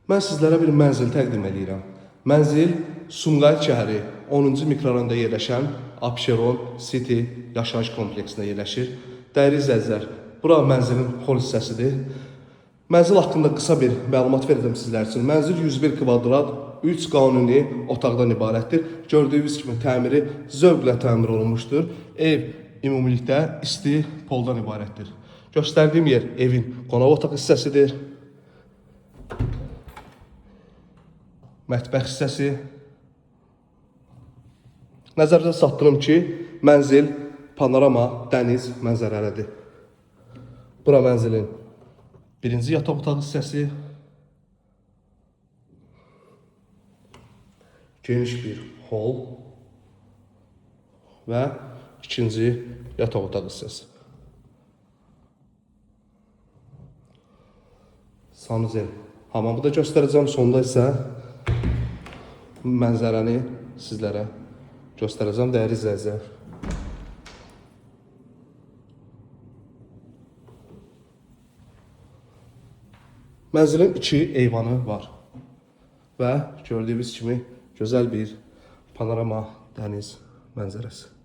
Mən sizlərə bir mənzil təqdim edirəm. Mənzil Sumqayıt şəhəri 10-cu mikrorayonda yerləşən Abşeron City yaşayış kompleksində yerləşir. Dəyərli izləyicilər, bura mənzilin hol hissəsidir. Mənzil haqqında qısa bir məlumat verəcəm sizlər üçün. Mənzil 101 kvadrat 3 qanuni otaqdan ibarətdir. Gördüyünüz kimi təmiri zövqlə təmir olunmuşdur. Ev ümumilikdə isti poldan ibarətdir. Göstərdiyim yer evin qonaq otaq hissəsidir. Mətbəx hissəsi. Nəzərinizə çatdırım ki, mənzil panorama dəniz mənzərəlidir. Bura mənzilin birinci yataq otağı hissəsi. Geniş bir hol və ikinci yataq otağı hissəsi. Sanuzel hamamı da göstərəcəm. Sonda isə mənzərəni sizlərə göstərəcəm, dəyərli izləyicilər. Mənzilin iki eyvanı var və gördüyünüz kimi gözəl bir panorama dəniz mənzərəsi.